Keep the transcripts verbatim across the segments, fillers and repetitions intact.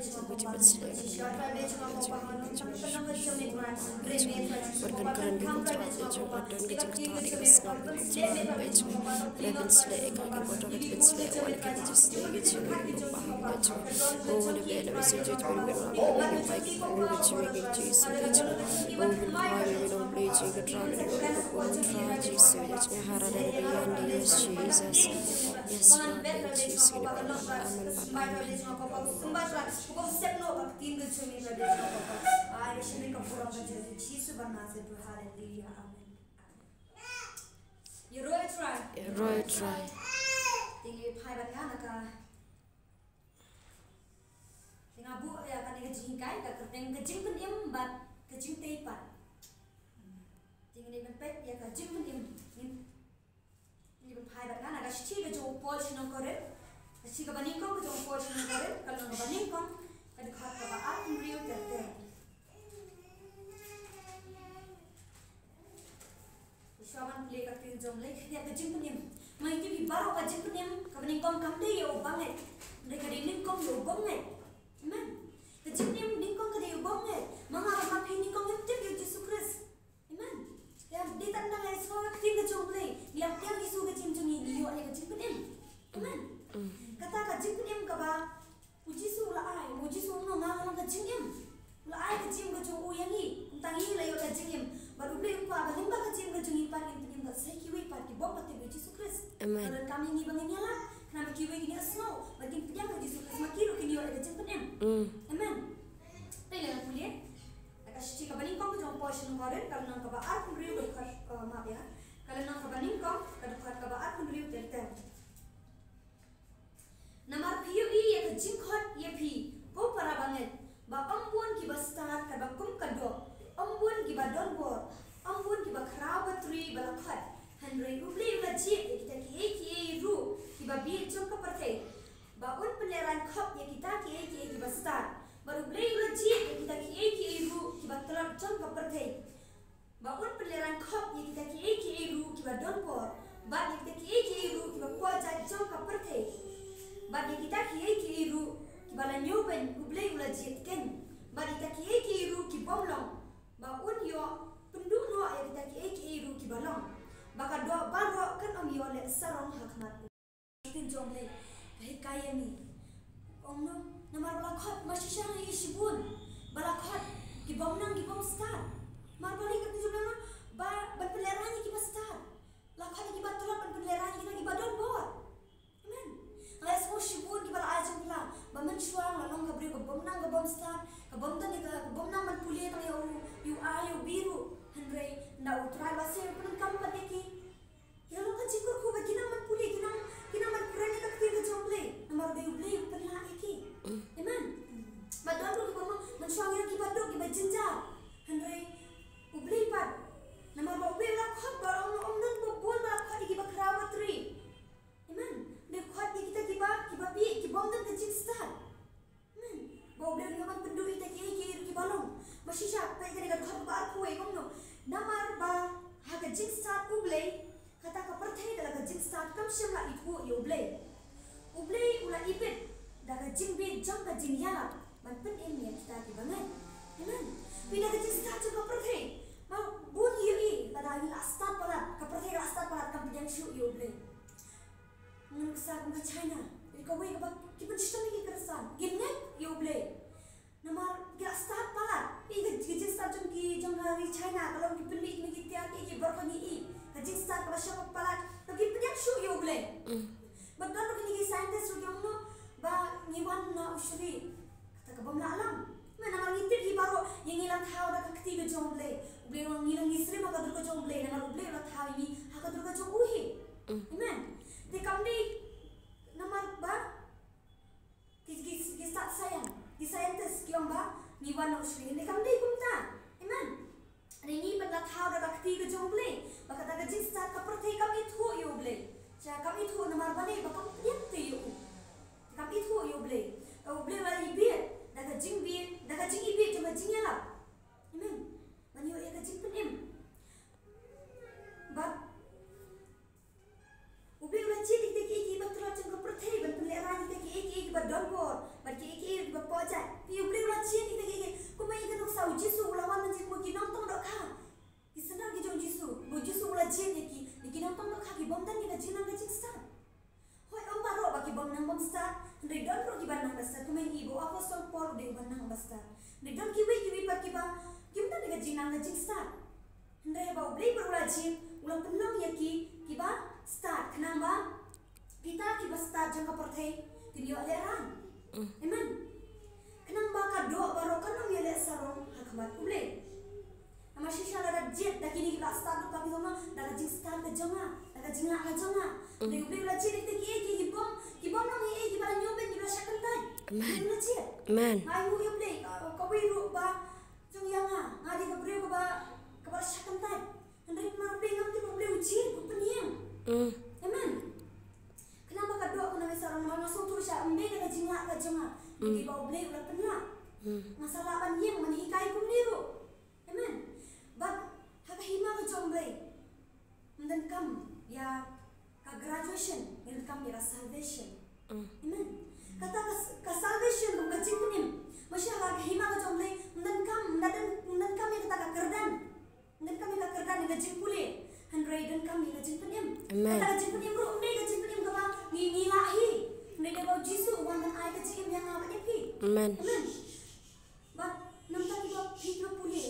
Yes, Jesus. Yes, Lord, in Jesus' name. Amen. Hallelujah. Amen. Ïaroh ïa U Trai. Ïaroh ïa U Trai. Te ngi phai bad nga na ka, te nga buh ïa kane ka jinghikai, ka kyrteng ka jingpynim bad ka jingtei pat. Te ngin ïa peit ïa ka jingpynim. Ngin, ngin ïa phai bad nga na ka shithi ka jong u Paul sha ki nong Korinth. Ka shithi kaba nyngkong ka jong u Paul sha ki nong Korinth, ka lynnong kaba nyngkong, ka dkhot kaba arphew hynriew ter ter. Shuwa ban pule ka ktien jong U Blei, ïa ka jingpynim. Ma ngi tip hi baroh ka jingpynim kaba nyngkong kam dei ïa u bangeit. Hynrei ka dei nyngkong ïa u bymngeit. Amen. Ka jingpynim nyngkong ka dei ïa u bymngeit. Ma nga bad ma phi nyngkong ngim tip ïa U Jisu Khrist. Amen. Ïa dei tang tang ïa ka ktien ka jong U Blei. Ngi la pdiang Jisu ka jingim jong ngi, ngi ïoh ïa ka jingpynim. Amen. Kata ka jingpynim kaba U Jisu u la ai, U Jisu u ong nga nga long ka jingim. U la ai ka jingim ka jong u ïa ngi, kumta ngi la ïoh ka jingim. Bad U Blei u kwah ba lyngba ka jingim ka jong ngi pat ngin pynim bad sa kiwei pat ki bym pat tip ïa U Jisu Khrist. Amen. Ka donkam ïa ngi ba ngin ïalap, khnang ba kiwei kin ïohsngew ba kin pdiang ïa U Jisu Khrist, ma ki ruh kin ïoh ïa ka jingpynim. Mm. Amen. Te ngan pule na ka shithi kaba nyngkong ka jong u Paul sha ki nong Korinth, ka lynnong kaba arphew hynriew, ka dkhot, eh, map ïa, ka lynnong kaba nyngkong, ka dkhot kaba arphew hynriew ter ter. Namar phi ïohi ïa ka jingkhot ïa phi, ko para bangeit, ba ym bun kiba stad katba kum ka doh, ym bun kiba don bor, ym bun kiba khraw batri ba la khot. Hynrei U Blei u la jied ïa kita kiei kiei ruh kiba bieit jong ka pyrthei, ba un pynlehraiñ khop ïa kita kiei kiei kiba stad. Bad U Blei u la jied ïa kita kiei kiei ruh kiba tlot jong ka pyrthei, ba un pynlehraiñ khop ïa kita kiei kiei ruh kiba don bor, bad ïa kita kiei kiei ruh kiba kwah jait jong ka pyrthei, bad ïa kita kiei kiei ruh kiba la ñiewbeiñ U Blei u la jied keiñ, bad ïa kita kiei kiei ruh ki bym long, ba un ïoh pynduh noh ïa kita kiei kiei ruh kiba long, ba ka doh baroh kan ym ïoh leh sarong ha khmat. Ktien jong U Blei ka hikai ïa ngi. Ong no, namar ba la khot, ma shisha ngi ïohi shibun ba la khot ki bym nang ki bym stad. Namar ba la khot, ktien jong U Blei ong no, ba ban pynlehraiñ ïa kiba stad. La khot ïa kiba tlot ban pynlehraiñ ïa kita kiba don bor. Amen. Nga la ïohsngew shibun kiba la ai jingphla ba mynshuwa nga la long ka briew ka bym nang ka bym stad, ka bym don ïa ka, ka bym nang ban pule tang ïa u, ïa u A ïa u B ruh. Hynrei na U Trai ba sngewbha pyndonkam pat ïa ki. Ki la long ka jingkyrkhu ba ki nang ban pule, ki nang, ki nang ban kren ïa ka ktien ka jong U Blei. Namar ba U Blei u pynlah ïa ki. Amen. Ba don ruh kiba ong, mynshuwa ngi long kiba duk, kiba jynjar. Hynrei U Blei pat, namar ba U Blei u la khot, ba ong, ong don ba bun ba la khot ïa kiba khraw batri. Amen. U Blei u khot ïa kita kiba, kiba bieit, ki bym don ka jingstad. Amen. Ba U Blei u ïoh ban pynduh ïa kita kiei kiei ruh kiba long. Ma shisha, peit kane ka dkhot ba arphew wei, ong no, namar ba ha ka jingstad U Blei, kata ka pyrthei da la ka jingstad kam shym la ithuh ïa U Blei. U Blei u la ibit da ka jingbieit jong ka jingïalap ban pynim ïa kita kiba ngeit. Amen. Phi, da ka jingstad jong ka pyrthei, ma bun ngi ïohi, lada ngi la stad palat, ka pyrthei ka la stad palat, kam pdiang shuh ïa U Blei. Ngan ksa kum ka China, ïa kawei kaba ki pynshitom ïa ki Khristan, kim ngeit ïa U Blei. Namar ki la stad palat. Ïa ka, ka jingstad jong ki, jong ka ri China, ka long ki pynmih ïa ki tiar, ki, ki bor, ki, ki, ka jingstad kaba shong palat, ka kim pdiang shuh ïa U Blei. Mm. Bad don ruh kine ki scientist ruh ki ong no, ba ngi wan na u shri, kata ka bym lah long. Namar ngi tip hi baroh, ïa ngi la thaw da ka kti ka jong U Blei. U Blei u ong ngi long ngi shri ha ka dur ka jong U Blei, namar U Blei u la thaw ïa ngi ha ka dur ka jong u hi. Mm. Amen. Te kam dei namar ba ki, ki, ki stad science, ki scientist ki ong ba ngi wan na u shri. Te kam dei kumta. Amen. Hynrei ngi pat la thaw da ka kti ka jong U Blei, ba kata ka jingstad ka pyrthei kam ithuh ïa U Blei. Sha kam ithuh namar bym stad, hynrei don ruh kiba nang ba stad, kumba ngi i ba u Apostol Paul u dei uba nang ba stad. Hynrei don kiwei kiwei pat kiba, kim don ka jingnang ka jingstad. Hynrei haba U Blei pat u la jied, u la pynlong ïa ki, kiba stad, khnang ba kita kiba stad jong ka pyrthei kin ïoh lehrain. Amen. Khnang ba ka doh baroh kan ym ïoh leh sarong ha khmat U Blei. Namar shisha lada jied da kine kiba stad ruh, ki ong da ka jingstad ka jong nga, da ka jinglah ka jong nga. Hynrei U Blei u la jied ïa kita kiei kiei ki bym, ki bym long ei ei, kiba la ñiewbeiñ, kiba la shah kyntait. Amen. U Blei u la jied. Amen. Nga ainguh ïa U Blei, ka, kawei ruh ba jong ïa nga, nga dei ka briew kaba, kaba la shah kyntait. Hynrei namar U Blei, ngam tip ba U Blei u jied, u pynïeng. Mm. Amen. Khnang ba ka doh kan ym ïoh sarong, namar nga sngewthuh shisha ym dei da ka jinglah ka jong nga. Mm. Dei ba U Blei u la pynlah. Mm. Nga sa lah ban ïeng, ban hikai kumne ruh. Amen. Bad ha ka hima ka jong U Blei, ym donkam ïa ka graduation, ngi donkam ïa ka salvation. Mm. Amen. Kata ka, ka salvation ruh ka jingpynim. Namar shisha ha ka hima ka jong U Blei, ym donkam, ym don, ym donkam ïa kata ka kyrdan. Ym donkam ïa ka kyrdan ïa ka jingpule. Hynrei donkam ïa ka jingpynim. Amen. Kata ka jingpynim ruh ym dei ka jingpynim kaba ngi, ngi lah hi. Hynrei dei ba U Jisu u wan ban ai ka jingim ïa nga bad ïa phi. Amen. Amen. Bad namar kata kiba phi kiba pule,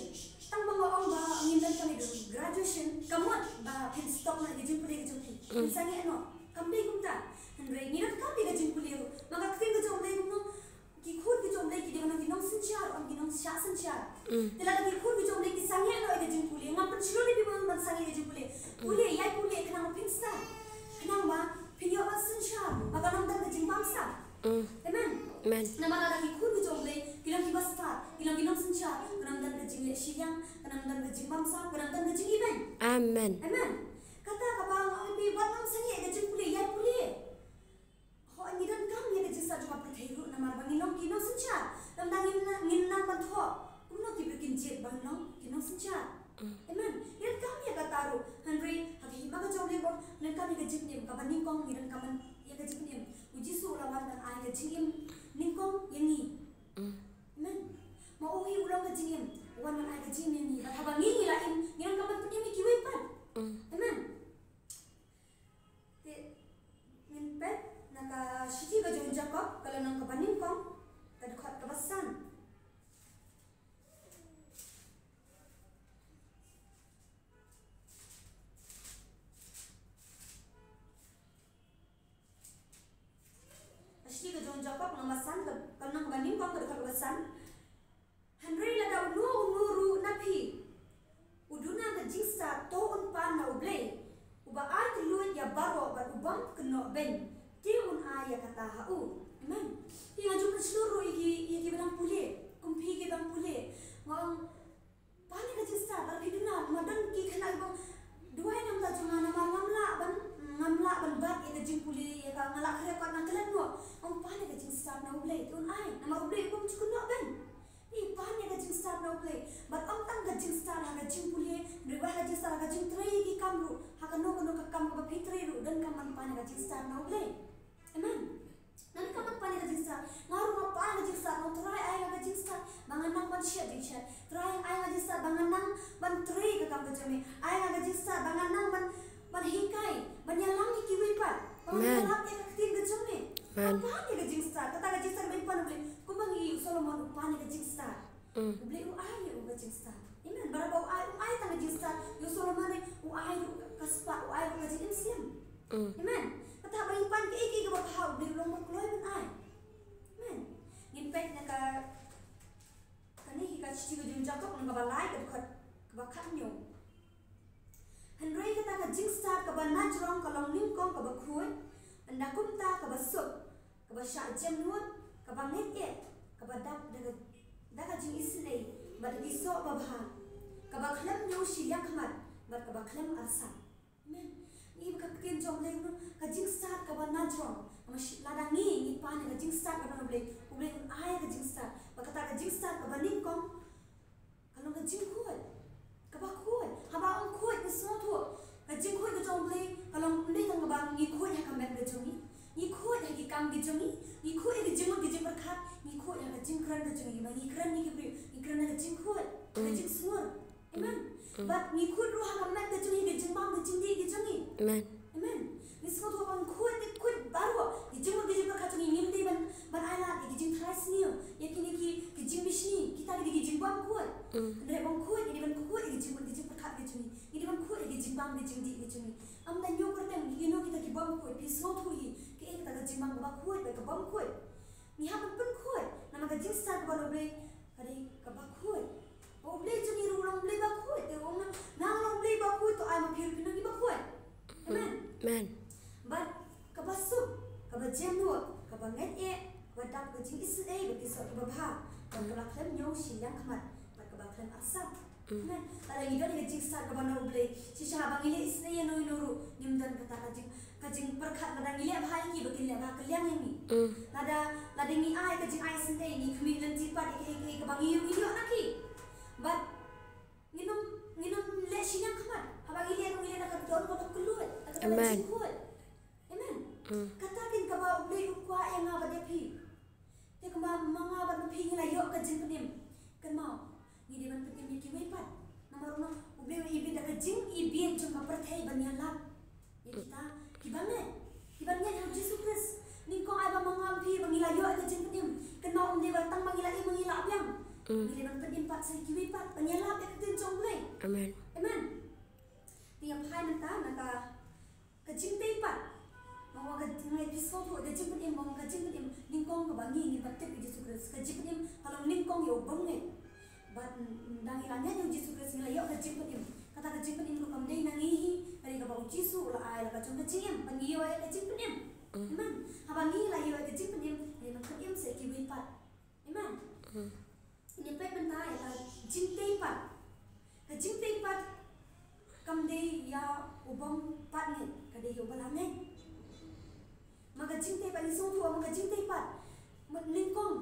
tang ba nga ong ba ngim donkam ïa ka graduation, ka mut ba phin stop noh ïa ka jingpule ka jong phi. Mm. Phin sangeh noh. Kam dei kumta. Hynrei ngi donkam ïa ka jingpule ruh. Ma ka ktien ka jong U Blei kumno, ki khun ki jong U Blei ki dei ban long ki nongsynshar, ym ki nongshah synshar. Mm. Te lada ki khun ki jong U Blei ki sangeh noh ïa ka jingpule, ngam pynshlur ïa phi ban sangeh ïa ka jingpule. Mm. Pule, ïai pule khnang ba phin stad. Khnang ba phin ïoh ban synshar, ba kan ym don ka jingbamsap. Mm. Amen. Amen. Namar lada ki khun ki jong U Blei ki long kiba stad, ki long ki nongsynshar, kan ym don ka jingleh shiliang, kan ym don ka jingbamsap, kan ym don ka jingibeiñ. Amen. Amen. Kata kaba nga ong ïa phi, wat nym sangeh ïa ka jingpule, ïai pule. Hooid, ngi donkam ïa ka jingstad jong ka pyrthei ruh namar ba ngin long ki nongsynshar. Lymda ngin, ngin nang ban thoh kumno ki briew kin jied ban long ki nongsynshar. Mm. Amen. Ngi donkam ïa kata ruh. Hynrei ha ka hima ka jong U Blei ba ngi donkam ïa ka jingpynim, kaba nyngkong ngi donkam ban ïa ka jingpynim. U Jisu u la wan ban ai ka jingim nyngkong ïa ngi. Mm. Amen. Ma u hi u long ka jingim, u wan ban ai ka jingim ïa ngi. Bad haba ngi, ngi la im, ngi donkam ban pynim ïa kiwei pat. Mm. Amen. Te ngin peit na ka shithi ka jong u Jakob, ka lynnong kaba nyngkong, ka dkhot kaba san. Ka shithi ka jong u Jakob, lynnong ba san, ka, ka lynnong kaba nyngkong, ka dkhot kaba san. Hynrei lada uno uno ruh na phi u duna ka jingstad, to un pan na U Blei, uba ai kylluid ïa baroh bad u bym kynnoh beiñ, te un ai ïa kata ha u. Amen. Phi, nga ju pynshlur ruh ïa ki, ïa kiba dang pule, kum phi kiba dang pule. Nga ong, pan ïa ka jingstad, lada phi duna, ma don ki khynnah kiba ong, duwai na ka bynta jong nga namar ngam lah ban, ngam lah ban bat ïa ka jingpule, ïa ka, nga la khreh kat, nga klet noh. Ong pan ïa ka jingstad na U Blei, te un ai, namar U Blei u bym ju kynnoh beiñ. Phi, pan ïa ka jingstad na U Blei. Bad ym tang ka jingstad ha ka jingpule, hynrei wat ha ka jingstad ha ka jingtrei ïa ki kam ruh. Ha kano kano ka kam kaba phi trei ruh, donkam ban pan ïa ka jingstad na U Blei. Amen. Ngan donkam ban pan ïa ka jingstad. Nga ruh nga pan ïa ka jingstad, nga ong Trai ai nga ka jingstad ba ngan nang ban shet jingshet. Trai ai nga ka jingstad ba ngan nang ban trei ka kam ka jong me. Ai nga ka jingstad ba ngan nang ban, ban hikai, ban ïalam ïa kiwei pat. Ba ngan, amen, ïalap ïa ka ktien ka jong me. Amen. Nga pan ïa ka jingstad, kata ka jingstad kaba ngi pan, U Blei. Kumba ngi ïohi u Solomon u pan ïa ka jingstad. Mm. U Blei u ai ïa u ka jingstad. Amen. Bad haba u ai, um ai tang ka jingstad ïa u Solomon, u ai ruh ka spah, u ai ruh ka jingim slem. Mm. Amen. Kata ba ngi pan kaei kaei kaba bha, U Blei u long ba kloi ban ai. Amen. Ngin peit na ka, kane hi ka shithi ka jong u Jakob, lynnong kaba lai, ka dkhot kaba khathynñiew. Hynrei kata ka jingstad kaba najrong ka long nyngkong kaba khuid, ynda kumta kaba suk, kaba shah jemnud, kaba ngeit eh, kaba dap da ka, da ka jingisynei bad da ki soh babha, kaba khlem ñiew shiliang khmat bad kaba khlem arsap. Amen. Ngi ba ka ktien jong U Blei, ka jingstad kaba najrong. Namar shi, lada ngi, ngi pan ïa ka jingstad kaba na U Blei, U Blei un ai ka jingstad. Bad kata ka jingstad kaba nyngkong ka long ka jingkhuid. Kaba khuid. Haba ong khuid, ngi sngewthuh. Ka jingkhuid ka jong U Blei ka long ym dei tang kaba ngi khuid ha ka met ka jong ngi. Ngi khuid ha ki kam ki jong ngi. Ngi khuid ha ki jingmut ki jingpyrkhat. Ngi khuid ha ka jingkren ka jong ngi. Ba ngi kren ïa ki briew, ngi kren ha ka jingkhuid, ha ka, mm, jingsngur. Amen. Mm. Bad ngi khuid ruh ha ka met ka jong ngi, ka jingbam, ka jingdih ka jong ngi. Amen. Amen. Ngi sngewthuh ba ngi khuid, ngi khuid baroh. Ki jingmut ki jingpyrkhat Hynrei ban khuid, ngi dei ban khuid ïa ka jingmut, ka jingpyrkhat ka jong ngi. Ngi dei ban khuid ïa ka jingbam, ka jingdih ka jong ngi. Ym da ñiew kyrteng, ïa no kita ki bym khuid, phi sngewthuh hi, kaei kata ka jingbam kaba khuid bad ka bym khuid. Ngi hap ban pynkhuid, namar ka jingstad kaba na U Blei ka dei kaba khuid. Ba U Blei jong ngi ruh u long U Blei ba khuid, te u ong, nga long U Blei ba khuid, to ai ma phi ruh phin long kiba khuid. Amen. Amen. Bad kaba suk, kaba jemnud, kaba ngeit eh, kaba dap ka jingisynei bad ki soh kiba bha, bad kaba khlem ñiew shiliang khmat, bad kaba khlem arsap. Amen. Lada ngi don ïa ka jingstad kaba na U Blei, shisha haba ngi leh isynei ïa no ïa no ruh, ngim don kata ka jing, ka jingpyrkhat, lada ngi leh bha ïa ki, ba kin leh bha kylliang ïa ngi. Lada, lada ngi ai ka jingai isynei, ngi khmih lynti pat ïa ki, ïa ki kaba ngi ïoh, ngi ïoh na ki. Bad ngin ym, ngin ym leh shiliang khmat. Haba ngi leh ruh ngi leh na ka dohnud kaba kylluid, na ka dohnud kaba kylluid. Amen. Kata keiñ kaba U Blei u kwah ïa nga bad ïa phi. Te kumba ma nga bad ma phi ngi la ïoh ka jingpynim, kynmaw, ngi dei ban pynim ïa kiwei pat. Namar u ong U Blei u ibit da ka jingibit jong ka pyrthei ban ïalap ïa kita kiba ngeit, kiba ngeit ha U Jisu Khrist. Nyngkong ai ba ma nga ma phi ba ngi la ïoh ïa ka jingpynim, kynmaw, ym dei ba tang ba ngi la im, ba ngi la biang. Ngi dei ban pynim pat sa ïa kiwei pat ban ïalap ïa ka ktien jong U Blei. Amen. Amen. Te ïa phai mynta na ka, ka jingtei pat. Ba ong ka, ngi phi sngewthuh ka jingpynim, ba ong ka jingpynim, nyngkong kaba ngi, ngi baptis ïa U Jisu Khrist. Ka jingpynim ka long nyngkong ïa u bym ngeit. Bad, mm, da ngi la ngeit ïa U Jisu Khrist ngi la ïoh ka jingpynim. Kata ka jingpynim ruh kam dei na ngi hi, ka dei kaba U Jisu u la ai la ka jong ka jingim ban ngi ïoh ïa ka jingpynim. Amen. Haba ngi la ïoh ïa ka jingpynim, ngi la pynim sa ïa kiwei pat. Amen. Ngin peit mynta ïa ka jingtei pat. Ka jingtei pat kam dei ïa u bym pat ngeit, ka dei ïa uba la ngeit. Ma ka jingtei pat, ngi sngewthuh, ma ka jingtei pat, mut nyngkong,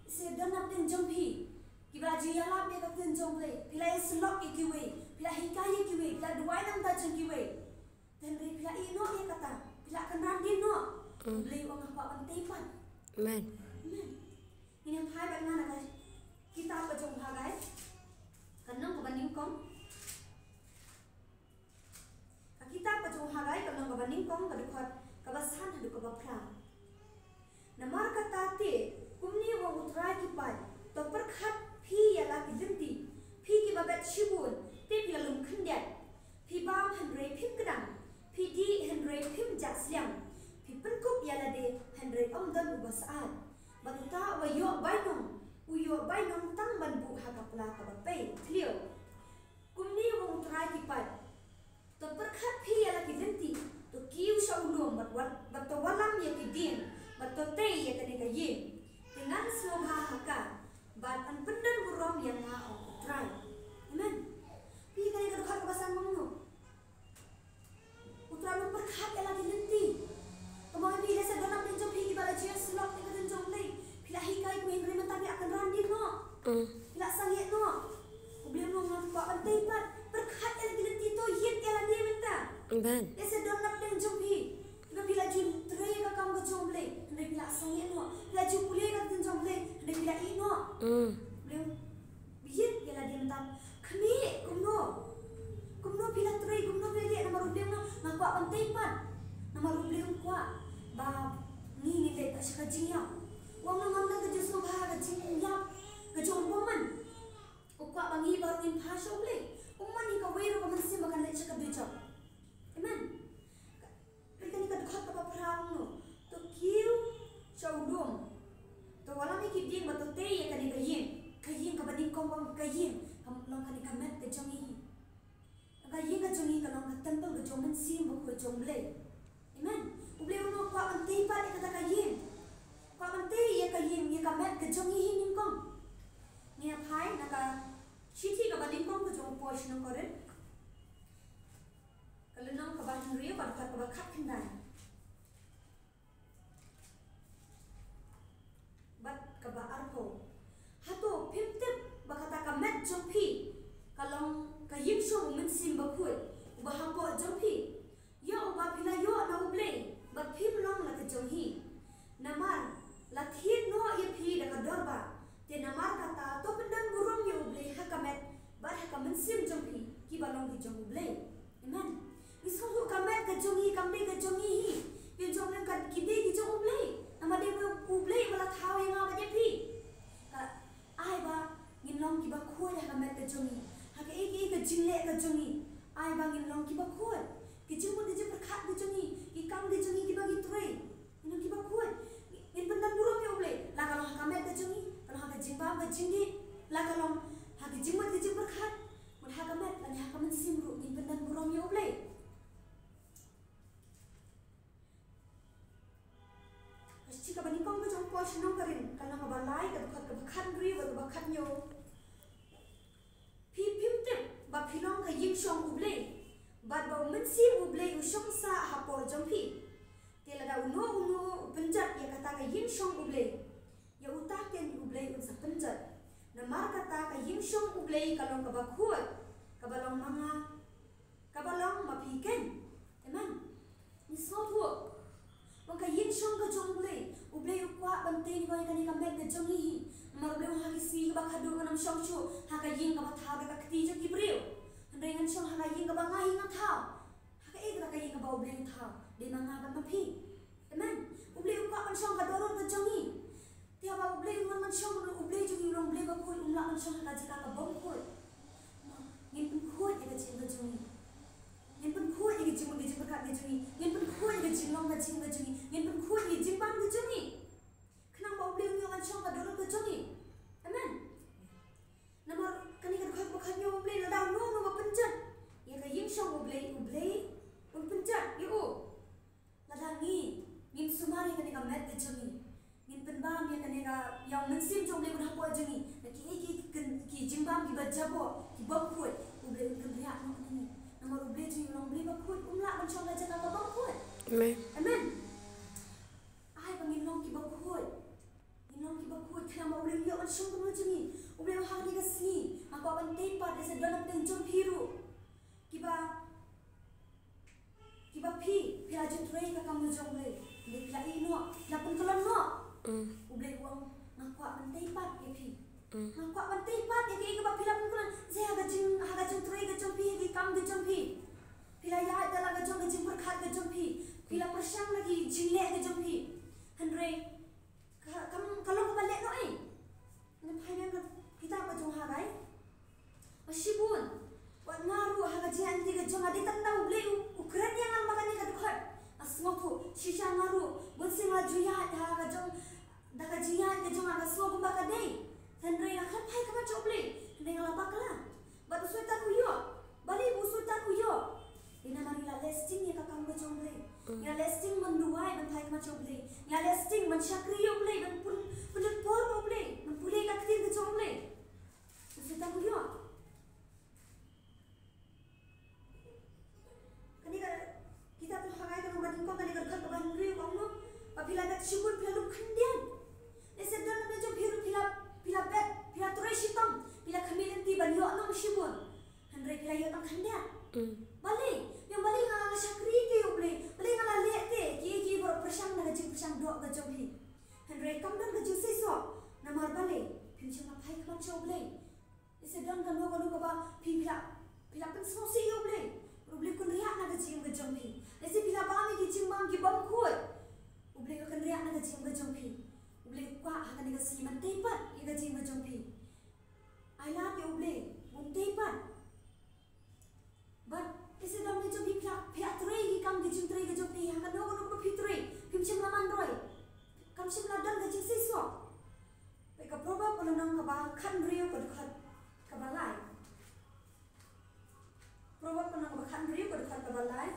se don napdeng jong phi kiba la ju ïalap ïa ka ktien jong U Blei, phi la ïasyllok ïa kiwei, phi la hikai ïa kiwei, phi la duwai na ka bynta jong kiwei. Te hynrei phi la ïeh noh ïa kata, phi la kynran dien noh. U Blei u ong nga kwah ban tei pat. Amen. Amen. Ngin ïa phai bad nga na ka kitab ka jong u Haggai, ka lynnong kaba nyngkong. Ka kitab ka jong u Haggai, ka lynnong kaba nyngkong, ka dkhot kaba san haduh kaba phra. Namar kata te, kumne u ong U Trai ki paid, to pyrkhat phi ïa la ki lynti, phi kiba bet shibun, te phi la lum khyndiat. Phi bam hynrei phim kdang, phi dih hynrei phim jah sliang, phi pynkup ïa lade hynrei ym don uba syaid. Bad uta uba ïoh bainong, u ïoh bainong tang ban buh ha ka pla kaba pei thliew. Kumne u ong U Trai ki paid, to pyrkhat phi ïa la ki lynti, to kiew sha u lum bad wat, bad to wallam ïa ki dieng, bad to tei ïa kane ka ïing. Te ngan sngewbha ha ka, bad yn pyndon burom ïa nga, ong U Trai. Amen. Phi, kane ka dkhot kaba san kumno? U Trai u pyrkhat ïa la ki lynti. Kumba phi lehse don napdeng jong phi kiba la ju ïasyllok ïa ka ktien jong U Blei. Phi la hikai kumne hynrei mynta phi la kynran dien noh. Phi la sangeh noh. U Blei u ong nga kwah ban tei pat. Pyrkhat ïa la ki lynti, to ïit ïa lade mynta. Amen. Lehse don napdeng jong phi kiba phi la ju trei ïa ka kam ka jong U Blei hynrei phi la sangeh noh. Phi la ju pule ïa ka ktien jong U Blei hynrei phi la ïeh noh. U Blei u ong ïit ïa lade mynta. Khmih, kumno? Kumno phi la trei, kumno phi la leh, namar U Blei u ong nga kwah ban tei pat. Namar U Blei u kwah ba ngi ngin leit sha ka jingïap. U ong nga ngam don ka jingsngewbha ha ka jingïap ka jong u bymman. U kwah ba ngi baroh ngin phai sha U Blei. Um man ïa kawei ruh ka mynsiem ba kan leit sha ka dujok. Amen. Peit kane ka dkhot kaba phra, kumno? To kiew sha u lum. To wallam ïa ki dieng bad to tei ïa kane ka ïing. Ka ïing kaba nyngkong, ka ïing ka long kane ka met ka jong ngi hi. Ka ïing ka jong ngi ka long ka temple ka jong u Mynsiem Bakhuid jong U Blei. Amen. U Blei u ong kwah ban tei pat ïa kata ka ïing. Kwah ban tei ïa ka ïing, ïa ka met ka jong ngi hi nyngkong. Ngin ïa phai na ka shithi kaba nyngkong ka jong u Paul sha ki nong Korinth. Ka lynnong kaba hynriew, ka dkhot kaba khatkhyndai bad kaba arphew. Hato phim tip ba kata ka met jong phi ka long ka ïingshong u Mynsiem Bakhuid uba hapoh jong phi, ïa uba phi la ïoh na U Blei, bad phim long la ka jong hi? Namar la thied noh ïa phi da ka dorbar. Te namar kata to pyndon burom ïa U Blei ha ka met bad ha ka mynsiem jong phi, ki Shnong Korinth, ka lynnong kaba lai, ka dkhot kaba khathynriew bad kaba khathynñiew. Phi phim tip ba phi long ka ïingshong U Blei, bad ba U Mynsiem U Blei u shong sah hapoh jong phi. Te lada uno uno u pynjot ïa kata ka ïingshong U Blei, ïa uta keiñ U Blei un sa pynjot. Namar kata ka ïingshong U Blei ka long kaba khuid, kaba long ma nga, kaba long ma phi keiñ. Amen. Ngi sngewthuh ba ka ïingshong ka jong U Blei, U Blei u kwah ban tei ïa kane ka met ka jong ngi hi. Namar U Blei u ong ha ki sngi kaba khadduh ngan ym shong shuh ha ka ïing kaba thaw da ka kti jong ki briew. Hynrei ngan shong ha ka ïing kaba nga hi nga thaw. Ha kaei kata ka ïing kaba U Blei u thaw? Dei ma nga bad ma phi. Amen. U Blei u kwah ban shong ha ka dohnud ka jong ngi. Te haba U Blei u wan ban shong, U Blei jong ngi u long U Blei bakhuid, um lah ban shong ha ka jaka kaba khuid. Ngin pynkhuid ïa ka jingim ka jong ngi. Ngin pynkhuid ïa ka jingmut ka jingpyrkhat ka jong ngi. Ngin pynkhuid ïa ka jinglong ka jingim ka jong ngi. Ngin pynkhuid ïa ka jingbam ka jong ngi. Khnang ba U Blei un ïoh ban shong ha ka dohnud ka jong ngi. Amen. Namar kane ka dkhot ba khathynñiew, U Blei lada uno uno ba pynjot ïa ka ïingshong U Blei, U Blei un pynjot ïa u. Lada ngi, ngim sumar ïa kane ka met ka jong ngi, ngin pynbam ïa kane ka, ïa U Mynsiem jong U Blei un hapoh jong ngi, da kiei kiei ki, ki jingbam kiba jaboh, kiba khuid, U Blei un kynriah noh na ngi. Namar U Blei jong ngi u long U Blei bakhuid, um lah ban shong ha ka jaka kaba khuid. Amen. Amen. Ai ba ngin long kiba khuid. Ngin long kiba khuid, khnang ba U Blei un ïoh ban shong kumno jong ngi. U Blei u ong ha kane ka sngi, nga kwah ban tei pat ïa sa don hapdeng jong phi ruh kiba, kiba phi, phi la ju trei ka kam ka jong U Blei. Hynrei phi la ïeh noh, phi la pynkyllon noh. Mm. U Blei u ong, nga kwah ban tei pat ïa phi. Mm. Nga kwah ban tei pat ïa kiei kiba phi la pynkyllon. Sa ha ka jing, ha ka jingtrei ka jong phi, ha ki kam ka jong phi, phi la ïaid da la ka jong ka jingpyrkhat ka jong phi. Phi la pyrshang da ki jingleh ka jong phi. Hynrei ka, ka, ka long kaba leh noh ei. Ngan phai biang ka kitab ka jong Haggai. Ba shibun, wat nga ruh ha ka jingïaid lynti ka jong nga, dei tang da U Blei u, u kren ïa nga lyngba kane ka dkhot. Nga sngewthuh, shisha nga ruh, bunsien nga ju ïaid ha ka jong, da ka jingïaid ka jong nga, nga sngew kumba ka dei. Hynrei nga khlem phai khmat sha U Blei, hynrei nga la bakla. Bad u Soitan u ïoh. Balei u Soitan u ïoh? Namar ngi la leh sting ïa ka kam ka jong U Blei. Mm. Ngi la leh sting ban duwai, ban phai khmat sha U Blei. Ngi la leh sting ban shakri ïa U Blei, ban pyn, pynlut por ïa U Blei, ban pule ïa ka ktien ka jong U Blei. U Soitan u ïoh. Kane ka kitab jong Haggai ka lynnong ba nyngkong, kane ka dkhot kaba hynriew ka ong noh, ba phi la bet shibun, phi la lum khyndiat. Lehse don na pdeng jong phi ruh phi la, phi la bet, phi la trei shitom, phi la khmih lynti ban ïoh nong shibun. Hynrei phi la ïoh tang khyndiat. Mm. Balei? Ïa balei nga, nga shakri te ïa U Blei? Balei nga la leh te kiei kiei baroh, pyrshang na ka jingpyrshang doh ka jong phi? Hynrei kam don ka jingseisoh. Namar balei? Phim shym la phai khmat sha U Blei. Lehse don kano kano kaba phi, phi la, phi la pynsngewsih ïa U Blei. U Blei u kynriah na ka jingim ka jong phi. Lehse phi la bam ïa ki jingbam kibym khuid. U Blei u kynriah na ka jingim ka jong phi. U Blei u kwah ha kane ka sngi ban tei pat ïa ka jingim ka jong phi. Ai lad ïa U Blei, bun tei pat. Bad lehse don na jong phi, phi la, phi la trei ki kam ki jingtrei ka jong phi, ha kano kano kaba phi trei, phim shym la man roi. Kam shym la don ka jingseisoh. Peit ka Proverb ka lynnong kaba khathynriew ka dkhot kaba lai. Proverb ka lynnong kaba khathynriew ka dkhot kaba lai.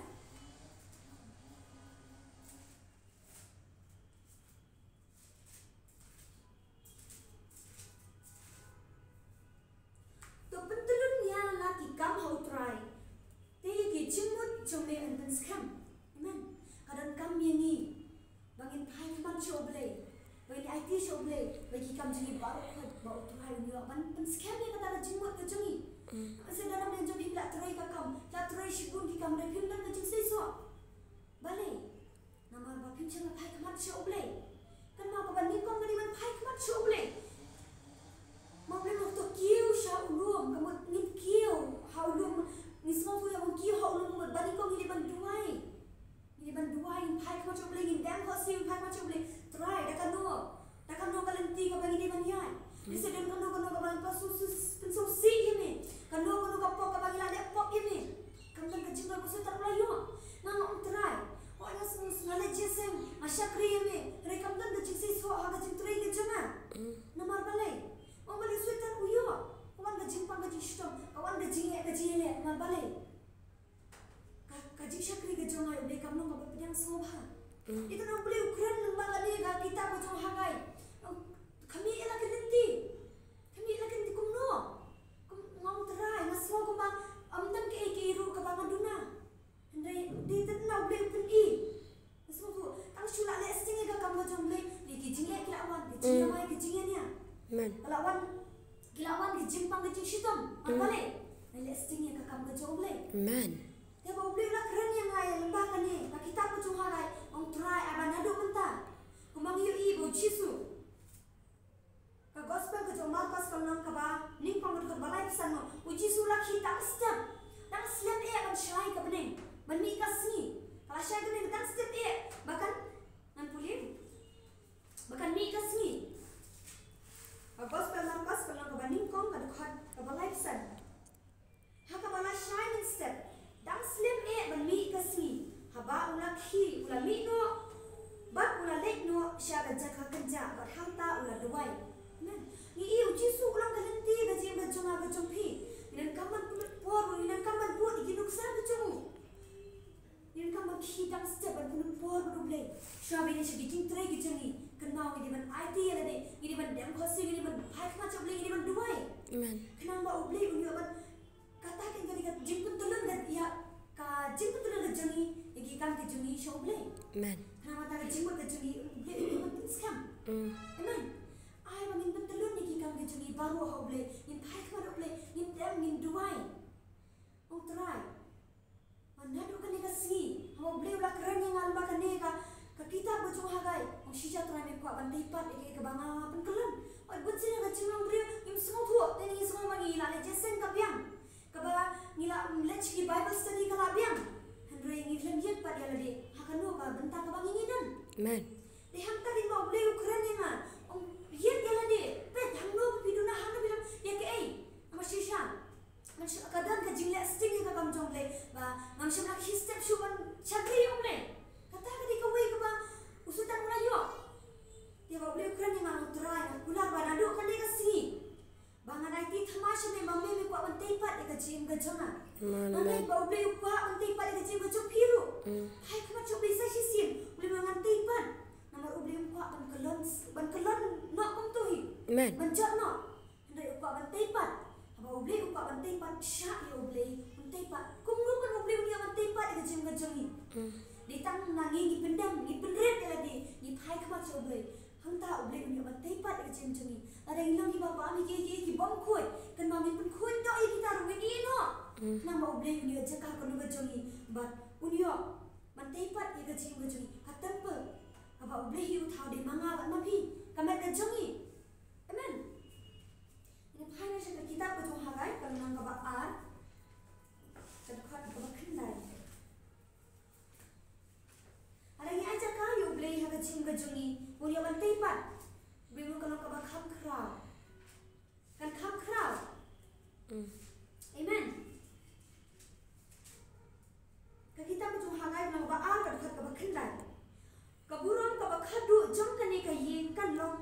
To pyntyllun ïa la ki kam ha U Trai, te ïa ki jingmut jong me yn pynskhem. Amen. Ka donkam ïa ngi ba ngin phai khmat sha U Blei, ba ngin aiti sha U Blei, ba ki kam jong ngi baroh khuid, ba U Trai un ïoh ban pynskhem ïa kata ka jingmut ka jong ngi. Mm. Lehse don na pdeng jong phi, phi la trei ka kam, phi la trei shibun ki kam, hynrei phim don ka jingseisoh. Balei? Namar ba phim shym la phai khmat sha U Blei. Kynmaw, kaba nyngkong ngi dei ban phai khmat sha U Blei. Ma U Blei u ong to kiew sha u lum, ka mut ngin kiew ha u lum, ngin sngewthuh ïa ban kiew ha u lum, ka mut ba nyngkong ngi dei ban duwai. Ngi dei ban duwai, ngin phai khmat sha U Blei, ngin dem khohsiew, ngin phai khmat sha U Blei. Trai, da kano, da kano ka lynti kaba ngi dei ban ïaid? Lehse don kano kano kaba ngi pynsngewsih, pynsngewsih ïa me. Kano kano ka pop kaba ngi la leh pop ïa me. Kam don ka jingdonkam, u Soitan u la ïoh. Nga nga ong Trai, hooid nga sngew, nga leh jingïaseng, nga shakri ïa me, hynrei kam don ka jingseisoh ha ka jingtrei ka jong nga. Mm. Namar balei? Ong balei u Soitan u ïoh? Ka wan ka jingpang ka jingshitom, ka wan ka jingeh ka jingeh, namar balei? Ka, ka jingshakri ka jong nga ïa U Blei kam long kaba pdiang sngewbha. Mm. Ïa kane U Blei u kren lyngba kane ka kitab ka jong Haggai. Amen. Ka la wan, ki la wan ki jingpang ki jingshitom. Ngan balei? Ngan leh sting ïa ka kam ka jong U Blei. Amen. Te ba U Blei u la kren ïa nga ïa lymba kane, ka kitab ka jong u Hagai, ong Trai, ai ba naduh mynta. Kumba ngi ïohi ba U Jisu. Ka gospel ka jong u Markos ka lynnong kaba nyngkong ka dkhot ba laiphew san, u Jisu u la khie tang step, tang slem eh ban shai ka bneng, ban mih ka sngi. Ka la shai ka bneng tang step eh, ba kan, ngan pule, ba kan mih ka sngi. Ka gospel Markos ka lynnong kaba nyngkong ka dkhot kaba laiphew san. Ha kaba la shai mynstep, dang slem eh ban mih ka sngi. Haba u la khie, u la mih noh, bad u la leit noh sha ka jaka kynjah, bad hangta u la duwai. Amen. Ngi ïohi u Jisu u long ka lynti ka jingim ka jong nga ka jong phi. Ngin ym khlem ban pynlut por, ngin ym khlem ban bud ïa ki nuksa ka jong u. Ngin ym khlem ban khie tang step ban pynlut por bad U Blei. Shuwa ba ngin ïa sha ki jingtrei ki jong ngi, kynmaw ngi dei ban aiti ïa lade, ngi dei ban dem khohsiew, ngi dei ban phai khmat sha U Blei, ngi dei ban duwai. Amen. Khnang ba U Blei un ïoh ban, kata ka dei ka jingpyntyllun ka, ïa ka jingpyntyllun ka jong ngi ïa ki kam ka jong ngi sha U Blei. Amen. Khnang ba kata ka jingmut ka jong ngi U Blei un ïoh ban pynskhem. Mm. Amen. Ai ba ngin pyntyllun ïa ki kam ka jong ngi baroh ha U Blei, ngin phai khmat ha U Blei, ngin dem, ngin duwai. Ong Trai, ba naduh kane ka sngi, haba U Blei u la kren ïa nga lyngba kane ka, ka kitab ka jong u Hagai, ong shisha Trai me kwah ban tei pat ïa kaei kaba nga pynkyllon. Wat bunsien ha ka jinglong briew ngim sngewthuh, te ngi sngew ba ngi la leit jingïaseng ka biang, kaba ngi la leit sha ki Bible study ka la biang. Hynrei ngi khlem ïeng pat ïa lade ha kano ka bynta kaba ngi ngi don. Amen. Te hangta kynmaw U Blei u kren ïa nga, ong ïeng ïa lade, peit hangno phi duna, hangno phi duna, ïa kaei. Namar shisha Ngan shu, ka don ka jingleh sting ïa ka kam jong U Blei, ba ngam shym la khie step shuh ban shakri ïa U Blei. Kata ka dei kawei kaba u Soitan u la ïoh. Te ba U Blei u kren ïa nga, Trai, nga kular ba naduh kane ka sngi, ba ngan aiti thymmai sha me, ba me me kwah ban tei pat ïa ka jingim ka jong nga. Amen. Ngan ngeit ba U Blei u kwah ban tei pat ïa ka jingim ka jong phi ruh. Mm. Phai khmat sha U Blei sa shisien, U Blei, me ngan tei pat. Namar U Blei um kwah ban kyllon, ban kyllon noh kumto hi. Amen. Ban jot noh. Hynrei u kwah ban tei pat. Haba U Blei u kwah ban tei pat, shah ïa U Blei un tei pat. Kumno ban U Blei un ïoh ban tei pat ïa ka jingim ka jong ngi? Mm. Dei tang na ngi, ngi pyndem, ngi pynrit ïa lade, ngi phai khmat sha U Blei. Hangta U Blei un ïoh ban tei pat ïa ka jingim jong ngi. Lada ngi long kiba bam ïa ki, ki, ki bym khuid, kynmaw ngin pynkhuid noh ïa kita ruh, ngin ïeh noh. Mm. Khnang ba U Blei un ïoh jaka kano ka jong ngi, bad un ïoh ban tei pat ïa ka jingim ka jong ngi. Ka temple kaba U Blei hi u thaw dei ma nga bad ma phi, ka met ka jong ngi. Amen. Ngin phai noh sha ka kitab ka jong u Hagai, ka lynnong kaba ar, ka dkhot kaba khyndai. Lada ngi ai jaka ïa U Blei ha ka jingim ka jong ngi, un ïoh ban tei pat. U Blei u long kaba kham khraw. Kan kham khraw. Mm. Amen. Ka kitab ka jong u Hagai, lynnong ba ar, ka dkhot kaba khyndai. Ka burom kaba khadduh jong kane ka ïing kan long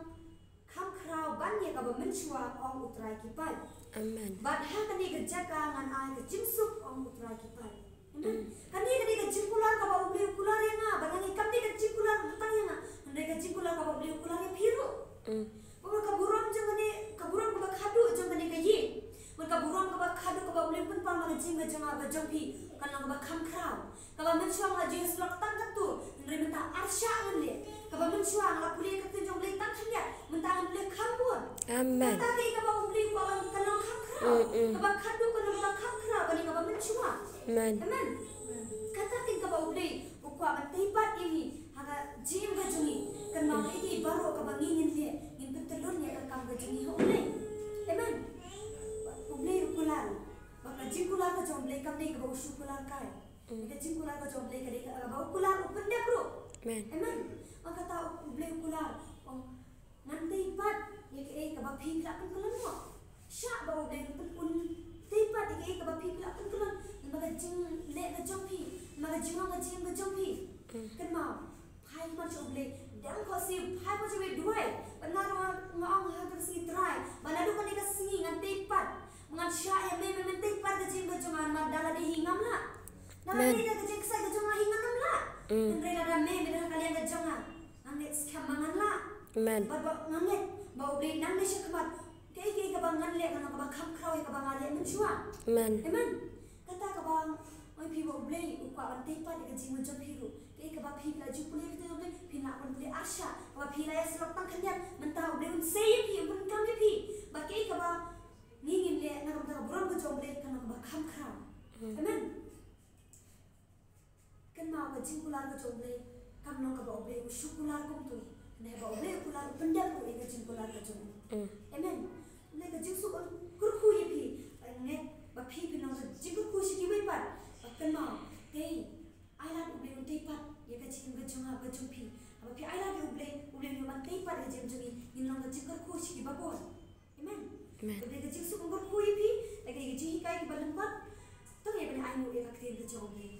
kham khraw ban ïa kaba mynshuwa, ong U Trai ki paid. Amen. Bad ha kane ka jaka ngan ai ka jingsuk, ong U Trai ki paid. Amen. Mm. Kane ka dei ka jingkular kaba U Blei u kular ïa nga, bad kane kam dei ka jingkular tang ïa nga, hynrei ka jingkular kaba U Blei u kular ïa phi ruh. Mm. Bad ka burom jong kane, ka burom kaba khadduh jong kane ka ïing, bad ka burom kaba khadduh kaba U Blei u pynpaw ha ka jingim ka jong nga bad jong phi, kan long kaba kham khraw. Kaba mynshuwa nga la ju ïasyllok tang katto, hynrei mynta arshah ngan leh. Kaba mynshuwa nga la pule ka ktien jong U Blei tang khyndiat, mynta ngan pule kham bun. Amen. Kata kaei kaba U Blei u kwah ban kan long kham khraw. Mm, mm. Kaba khadduh kan long kaba kham khraw, kane kaba mynshuwa. Amen. Amen. Kata kaei kaba U Blei u kwah ban tei pat ïa ngi ha ka jingim ka jong ngi. Kynmaw ïa kiei baroh kaba ngi ngin leh, ngin pyntyllun ïa ka kam ka jong ngi ha U Blei. Amen. U Blei u kular. Ba ka jingkular ka jong U Blei kam dei kaba u shu kular kai. Mm. Ka jingkular ka jong U Blei ka dei kaba u kular u pyndep ruh. Amen. Amen. Ong kata U Blei u kular, ong ngan tei pat ïa kaei kaba phi la pynkyllon mo. Shah ba U Blei un tei pat ïa kaei kaba phi la pynkyllon. Namar ka jingleh ka jong phi, namar ka jinglong ka jingim ka jong phi. Mm. Kynmaw. Phai khmat sha U Blei, dang khohsiew, phai khmat sha U Blei, duwai. Bad nga ruh nga ong ha ka sngi, Trai, ba naduh kane ka sngi ngan tei pat. Ngan shah ïa me, me men tei pat ka jingim ka jong nga, namar da lade hi ngam lah. Da lade ka jingkhuslai ka jong nga hi ngam lah. Mm. Hynrei lada me, me don ha ka liang ka jong nga, nga ngeit skhem ba ngan lah. Amen. Bad ba nga ngeit ba U Blei nangne shakhmat, kaei kaei kaba ngan leh, ngan long kaba kham khraw ïa kaba nga leh mynshuwa. Amen. Amen. Kata kaba ong ïa phi ba U Blei u kwah ban tei pat ïa ka jingim jong phi ruh. Kaei kaba phi la ju pule ïa ka jingim jong phi, phin lah ban pule arshah. Kaba Phi la ïasyllok tang khyndiat, mynta U Blei un sei ïa phi, un pyndonkam ïa phi. Bad kaei kaba ngi ngin leh na ka bynta ka burom ka jong U Blei kan long kaba kham khraw. Amen. Kynmaw, ka jingkular ka jong U Blei kam long kaba U Blei u shu kular kumto. Hynrei ba U Blei u kular, u pyndep ruh ïa ka jingkular ka jong u. Amen. Hynrei ka jingsuk un kyrkhu ïa phi. Ba ngeit ba phi phin long ka jingkyrkhu sha kiwei pat. Ba kynmaw, tei, ai lad U Blei un tei pat ïa ka jingim ka jong nga ka jong phi. Haba phi ai lad ïa U Blei, U Blei un ïoh ban tei pat ïa ka jingim jong ngi, ngin long ka jingkyrkhu sha kiba bun. Amen. Amen. Ka Blei ka jingsuk un kyrkhu ïa phi, da ka jinghikai kiba lyngkot. To ngin ïa ban ai nguh ïa ka ktien ka jong U Blei.